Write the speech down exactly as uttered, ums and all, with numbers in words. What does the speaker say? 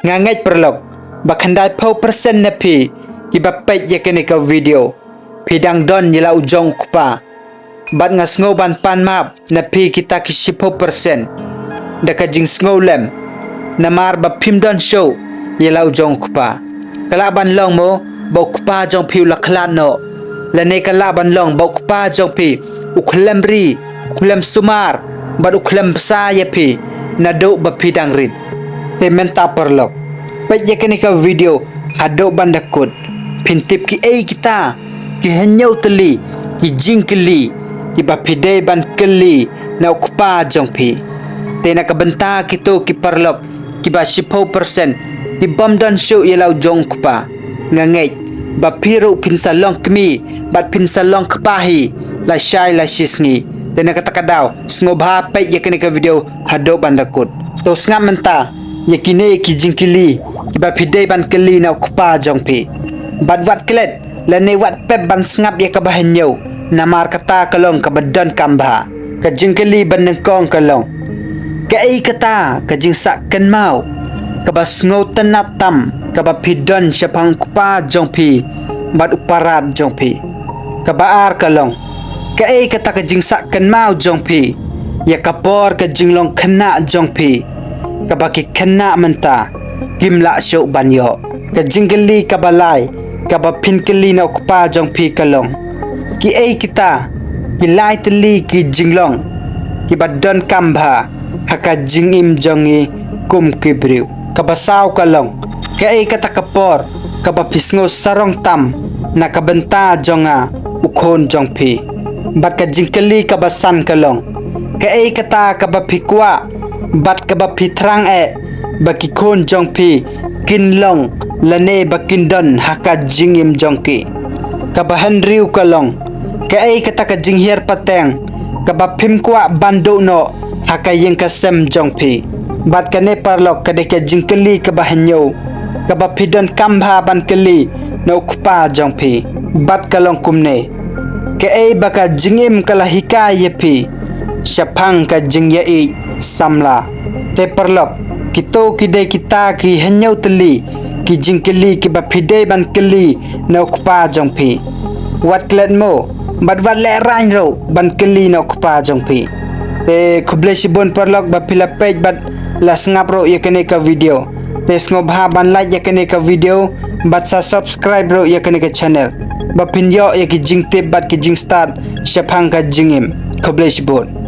Nga ngeit paralok ba khyndai phew percent na phi kiba peit ïa kane ka video phi dang don ïa la u jong u kpa. Bad nga sngew ban pan map na phi kita ki shiphew percent da ka jingsngewlem, namar ba phim don shuh ïa la u jong u kpa. Ka lah ban long mo ba u kpa jong phi u la khlad noh, lane ka lah ban long ba u kpa jong phi u khlem ri, u khlem sumar bad u khlem bsa ïa phi naduh ba phi dang rit. Te mynta paralok, peit ïa kane ka video haduh ban da kut, phin tip kiei kita ki hynñiew tylli ki jingkylli kiba phi dei ban kylli na u kpa jong phi. Te na ka bynta kito ki paralok kiba shiphew percent ki bym don shuh ïa la u jong u kpa, nga ngeit ba phi ruh phin sa long kmie bad phin sa long kpa hi lashai lashisngi. Te na kata ka daw, sngewbha peit ïa kane ka video haduh ban da kut. To sngap mynta ïa kine ki jingkylli kiba phi dei ban kylli na u kpa jong phi. Bad wat klet lane wat pep ban sngap ïa kaba hynñiew, namar kata ka long kaba donkam bha. Ka jingkylli ba nyngkong ka long, kaei kata ka jingsah kynmaw kaba sngewtynnat tam kaba phi don shaphang u kpa jong phi bad u parad jong phi? Kaba ar ka long, kaei kata ka jingsah kynmaw jong phi ïa ka por ka jinglong khynnah jong phi, kaba ki khynnah mynta kim lah shuh ban ïoh? Ka jingkylli kaba lai kaba phin kylli na u kpa jong phi ka long, kiei kita ki lai tylli ki jinglong kiba donkam bha ha ka jingim jong ngi kum ki briew? Kaba saw ka long, kaei kata ka por kaba phi sngew sarong tam na ka bynta jong nga, u khun jong phi? Bad ka jingkylli kaba san ka long, kaei kata kaba phi kwah bad kaba phi thrang eh ba ki khun jong phi kin long lane ba kin don ha ka jingim jong ki? Kaba hynriew ka long, kaei kata ka jinghiar pateng kaba phim kwah ban duh noh ha ka ïing ka sem jong phi? Bad kane paralok ka dei ka jingkylli kaba hynñiew kaba phi donkam bha ban kylli na u kpa jong phi. Bad ka long kumne, kaei ba ka jingim ka la hikai ïa phi shaphang ka jingïaieit samla? Te paralok, kito ki dei kita ki hynñiew tylli ki jingkylli kiba phi dei ban kylli na u kpa jong phi. Wat klet mo bad wat lehraiñ ruh ban kylli na u kpa jong phi. Te khublei shibun paralok ba phi la peit bad la sngap ruh ïa kane ka video. Te sngewbha ban like ïa kane ka video bad sa subscribe ruh ïa kane ka channel ba phin ïoh ïa ki jingtip bad ki jingstad shaphang ka jingim. Khublei shibun.